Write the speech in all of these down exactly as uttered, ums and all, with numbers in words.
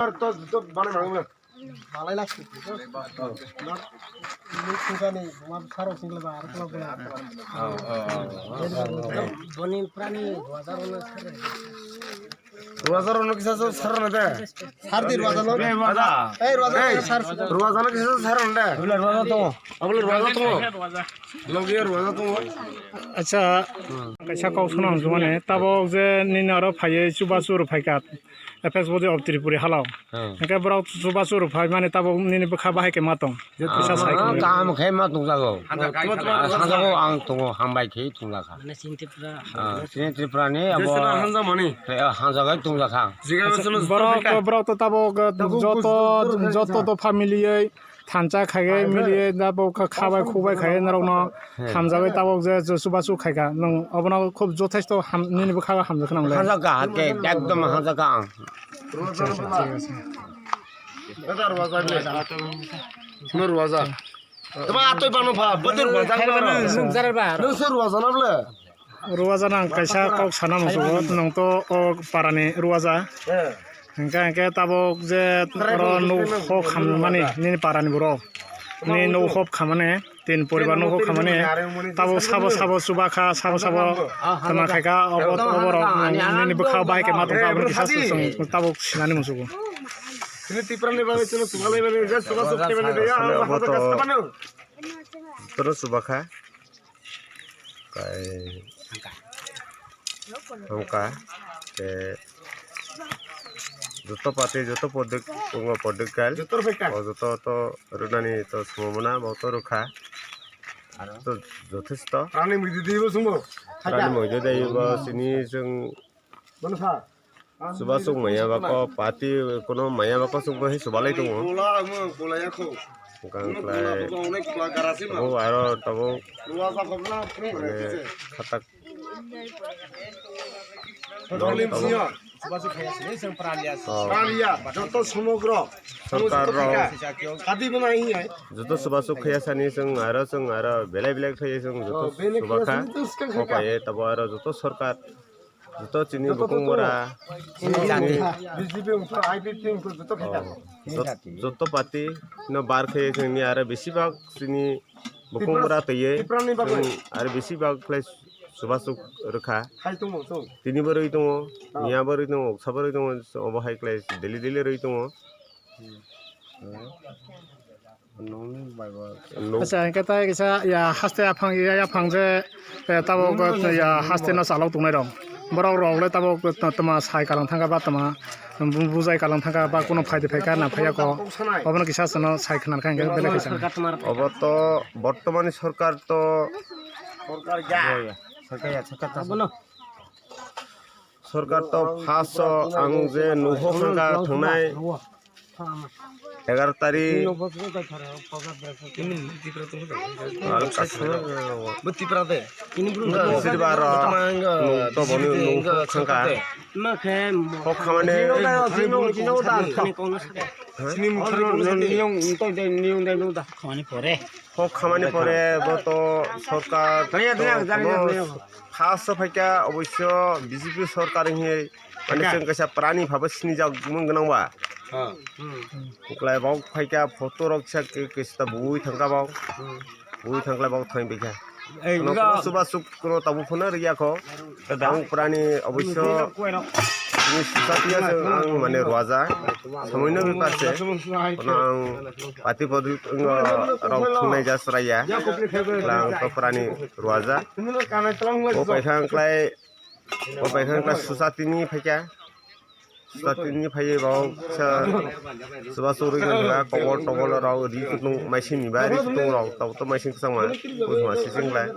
Ar to, to bana nang na. Balai lak. Ni sugani, ma saro single ba, ar ko ba. Boni prani, bazar na sare. Ruaza rok no kisa so sar na de. Sar di ruaza no. Ada. Ei ruaza no sar. Ruaza no kisa so sar na de. Abla ruaza to. Abla ruaza to. Logi ruaza to. Acha. Kaisa kok sona hwnjumani. Tabok je nini aro phaiye chubachu rw phaikha. F S body of Tripuri halao. Hwnkhe borok chubachu rw phaimani tabok nini bwkha bahai khe ma tong. Je kisa sai khe. Kaham khe ma tongjago. Hanjago ang tongo, hambai khe tongjakha. Mane Chini Tripura. Chini Tripura ni abo. Jesena hanjamani. Hanjago tongjakha. Borok, borok to tabok joto, joto dopha miliye, thansa khaiye miliye, tabok khabai khubai khaiye norokno hamjagwi tabok je chubachu khaikha. Nwng obono khub jothesto ham, nini bwkha hamjakha nang le. Hanjakha, ekdom hanjakha ang. Ruaza, ruaza le. Ruaza. Tama atoi bano pha, betul ruaza. Nwng sir ruaza na ble? Ruaza nang kaisa kok sana musugo, nwng to o parani ruaza. Hingke hingke tabok je oro nuk hok hamani nini parani borok. Ni nuk hok hamani, tin poribar nuk hok hamani. Tabok sabo sabo chubakha, sabo sabo tama khaika, obo oborok nini bwkha bai khe ma tongkha, aboni kisa tabok sinani musugo. Chini Tiprani bagwi chwngno chubalai mani, je chuba chuk khe mani de, ya, ang bahai khe sabano. Jotono chubakha. Kai hongka. Te joto party, joto politic, tongo political. Joto rwkha. O joto to rwnani to sumomona, bo to rwkha. To jothesto. Rani mwdwi dei bo sumbo. Rani mwdwi dei bo sini jwng. Bono sa. Chubachu maya bako, party kono maya bako chukbo hai chubalai tongo. Hwnkhe ang khlai abo aro tabuk mane khatak joto somogro sorkar rok joto chubachu khaya sani chwng aro chwng aro belai belai khaya chwng joto chubakha. Okhai tabuk aro joto sorkar Joto chini bukung bora, chini jati. B J P wngkha, I P P wngkha, joto khaikha. Jot-, joto party no bar khe chini aro bisi bak chini bukung bora twiwi Tiprani bagwi. Chini aro bisi bak khlai chubachu rwkha. Hai tongo chwng. Tini bo rwi tongo, miya bo rwi tongo, oksa bo rwi tongo, obo hai khlai daily daily rwi tongo. Acha, hingke tai kisa ya haste aphang ya, yaphang je, eh, tabok, eh, ya haste no chalok tongnai rok. Borok rok le tabok, eh, tama sai kalang thangka ba tama bu-, bujai kalang thangka ba kuno phaidi phaikha na phaiya ko. Obono kisa sano sai khna kha hingke belai kisa. Obo to bortomani sorkar to Sorkar to first o ang je nuho hwnka thangnai egaroh tarik. Bo Tipra de. Siribar o nung to boni nung hwnka. Hok khamani. Hok khamani pore bo to sorkar to kono First o phaikha oboisyo B J P sorkar hinwi, mane chwng kaisa prani phabo sinijak mung gwnang ba. Uklai bok phaikha photo rok kisa kisa bui thangkha bok. Bui thangkhlai bok thang bikha. Ei, ano ega. Kono chuba chuk kono tabuk phano rwya kho. Ang prani oboisyo ni susa tiya se ang mane ruaja. Samoino bepar se. Kono ang pati podi rok thungnai ja sraya. Lang to prani ruaja. O paikha ang klai, o paikha ang klai susa tini phaikha. Susa tini phaiwi bo sa suba suri kha kobol tobol rok ri kutung maising ni ba ri kutung rok tabuk to maising kwchangma. Bujma sising lai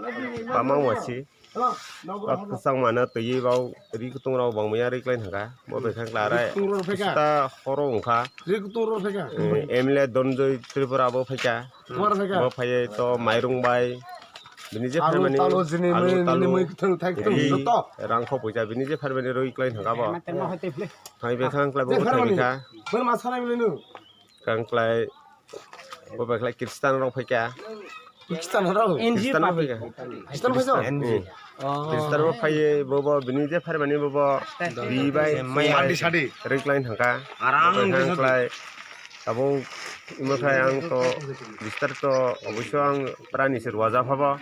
bama wasi. Kwchangma no twiwi bo ri kutung rok bangmaya ri klai thangkha. Bo bai kha kla rai. Sita horo wngkha. Ri kutung rok phaikha. M L A Dhananjay Tripura bo phaikha. Bo phaiwi to mairung bai. Bini je phaimani alu, talu, jini alu, mui, talu, mui, thang, thang, thang, ri, joto. Rang kho puja bini je phaimani roi klai thangkha bo. Thang bai khang klai bo thang bai kha. Ber ma sanai bini nu. Kang klai bo bai klai Kristan rok phaikha. Kristan rok? Kristan rok phaikha. Kristan phaikha? N G. Register bo phaiye, bobo bini je phaimani bobo bi bai Sadi, sadi. Ring klai thangka. Aram Ring klai. Abo imo khai ang to register to oboisyo ang prani se ruaja phabo.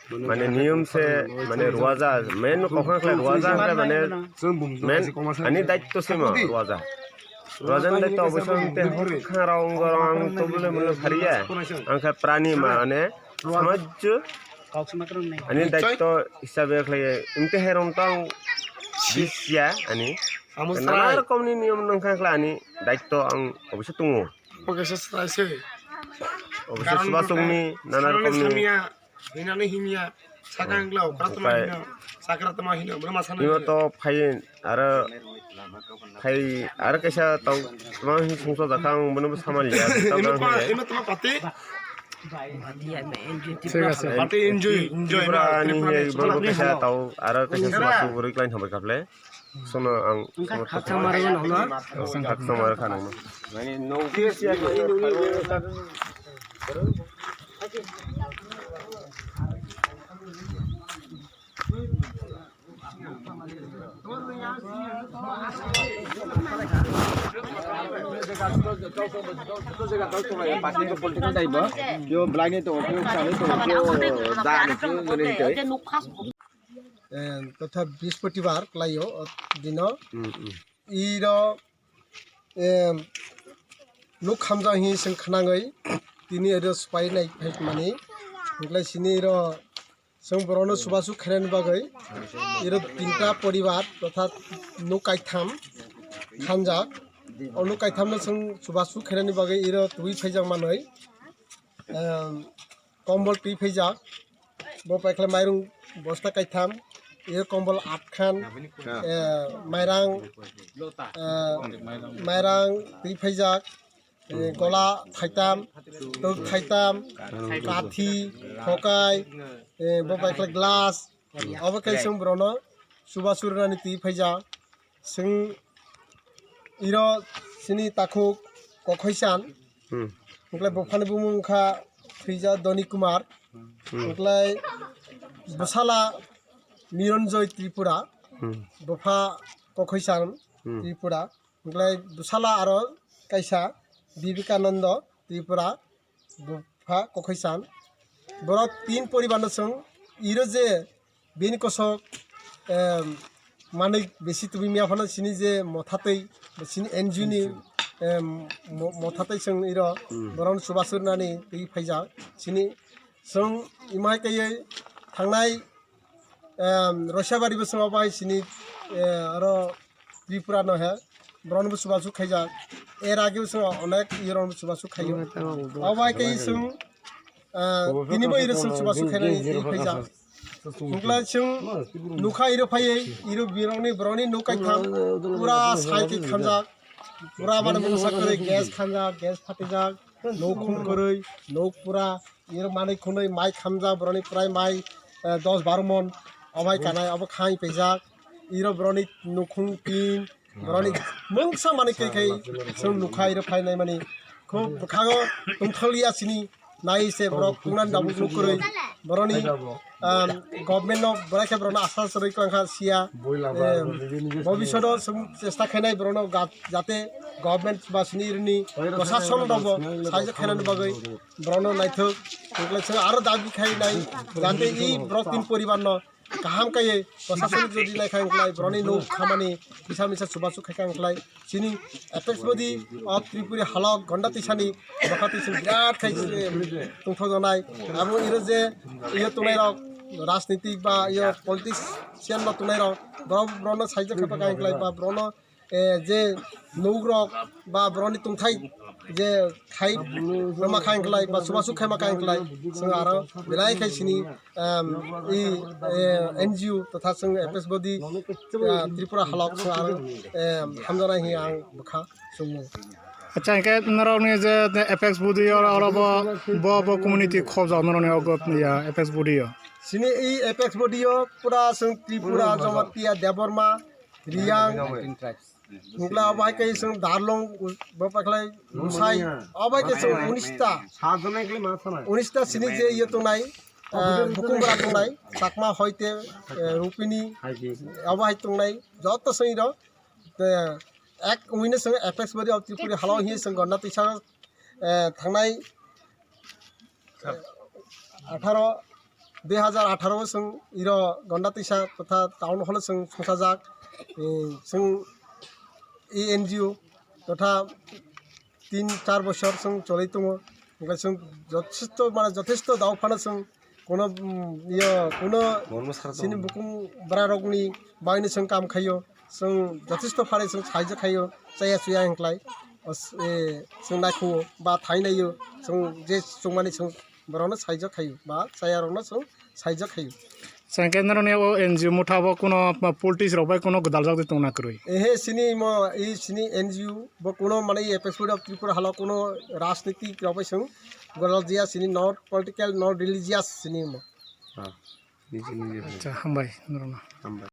Mane niyom se, mane ruaja, main kokha khlai ruaja khlai mane main ani daityo se ma ruaja. Ruaja ni daityo oboisyo ang te kharao ongorong ang to bole mole phariya. Ang kha prani mane samajjo ani daityo hisabe khlai ang te herong tang bisya ani. Nana rokomni niyom nangkha khlai ani daityo ang oboisyo tungo. Oboisyo subasongni nana rokomni. Hinani hinya, sakang glao, pratma hino, sakratma hino, brahma sana Imo hino. To phai aro phai aro kaisa tau tma hin sungsa jakha ang bono samaliya. Imo pa, imo tma pati. Thik ase. Pati enjoy, enjoy. Tripura ni he bono kaisa tau aro kaisa suma suguri klain hambai kaple. Sono ang sono khaksa maro no no. Khaksa maro khana no. Yo blind to, yo chale to, yo dan to, yo gani to. Em, totha Brihaspatibar klaio, o dino. Mm, mm. Iro, em, nuk hamjak hi seng khnangwi, tini iro supai nai phaikmani. Hingklai sini iro seng borokno chubachu khainani bagwi, iro tinta poribar, totha nuk kaitham khanjak. O nuk kaithamno seng chubachu khainani bagwi iro twi phaijak manwi. Em, kombol twi phaijak. Bo paikhlai mairung bosta kaitham, e kombol atkhan, eh, mairang, eh, mairang twi phaijak, eh, gola thaitam, tok thaitam, kathi, thokai, eh, bo paikhlai glass, obo kaisung borokno chubachu rwnani twi phaijak. Chwng iro chini takhuk Kokhoi Chan. Hmm. Hwnkhe buphani bumung wngkha thwijak Doni Kumar. Hmm. Hwnkhe bwsala Mironjoy Tripura. Hmm. Bupha Kokhoi Chan, hmm, Tripura. Hwnkhe bwsala aro kaisa Vivekananda Tripura. Bupha Kokhoi Chan. Borok tin poribar no chwng iro je bini kosok, em, manwi besi tubui miya phano sini je mothatwi, sini N G O ni, em, mo-, mothatwi chwng iro, hmm, borok no chubachu rwnani twi phaijak. Sini chwng imai kaiye thangnai Em, Roisabari bwskango bai sini, eh, aro Tripura no he, borokno bo chubachu khaijak. Er age bwskango onek iye rokno chubachu khaio. Abo bai khe iswng, eh, tini bo iro chwng chubachu khainani twi phaijak. Hwnkhe chwng nukha iro phaiwi, iro birokni, borokni nuk kaitham pura sai khe khamjak. Pura mane mungsa kwrwi gas khamjak, gas phatijak, nuk khum kwrwi, nuk pura. Iro manwi khwnwi mai khamjak borokni prai mai, eh, dos baro mon obai kanai obo khai paijak. Iro borokni nukhung tin borokni mungsa manwi kai kai chwng nukha iro phainai mani khub bwkhago tongthokliya sini nai se borok tungnan dabuk nuk kwrwi borokni, um, government no borai khe borokno asa chwrwi kwrwngkha siya. Em, bobishodo chwng chesta khainai borokno ga-, jate government ba sini irini prosason rokbo sahajo khainani bagwi. Borokno naithok, hwnkhe chwng aro dabi khai nai, jate i borok tin poribar no kaham kaiye prosason jodi nai khai wngkhlai, borokni nuk khamani kisa misa chubachu khai kha wngkhlai, chini apex body of Tripura halok gonda tisani bwkha tisani birat khai tongthok janai. Abo iro je iyo tongnai rok, rajnitik ba iyo politician no tongnai rok, borok, borokno sahajo khai kha wngkhlai ba borokno eh, je nugrok ba borokni tongthai je khai rwma khai wngkhlai ba chubachu khaima khai wngkhlai, chwng aro belai khai sini, em, i, eh, N G O totha chwng apex body, eh, Tripura halok chwng aro, em, hamjaknai hinwi ang bwkha chwngo. Acha, hwnkhe norokni je apex body oro, oro bo, bo, bo community khobjak norokni ogo ya apex body o? Sini i apex body o pura chwng Tripura, Jamatia, Debbarma, Riyang, Hwnkhe abo hai khe chwng Darlong, bo paikhlai Gusai, abo hai khe chwng unis ta, unis ta sini je iyo tongnai, Ah, bukum bwra tongnai, Chakma hoite, eh, Rupini, abo hai tongnai, joto chwng iro, eh, ek wngwi no chwng Apex Body of Tripura halo hinwi chwng gonna tisa, eh, thangnai, eh, atharo, dui hazar atharo o chwng iro gonna tisa totha town hall o chwng sungsajak, eh, chwng E N G O totha tin char bosor chwng choli tongo, hwnkhe chwng jothesto, mane jothesto dao phano chwng kuno, mm, iyo, kuno chini bukum bwra rokni bagwino chwng kam khaio, chwng jothesto phare chwng saijak khaio, chaya chuya hinklai, os-, e, chwng naikhuo ba thainaio, chwng je chwngmani chwng borokno saijak khaio ba chaya rokno chwng saijak khaio. Chwng khe norokni o N G O motha bo kuno politics rok bai kuno gwdaljak de tongna kwrwi. Ehe, sini mo, i sini N G O bo kuno mane i Apex Body of Tripura halo kuno rajnitik rok bai chwng gwdaljiya, sini not political, not religious sini mo. Ah, niji niji. Acha, hambai norokno. Hambai.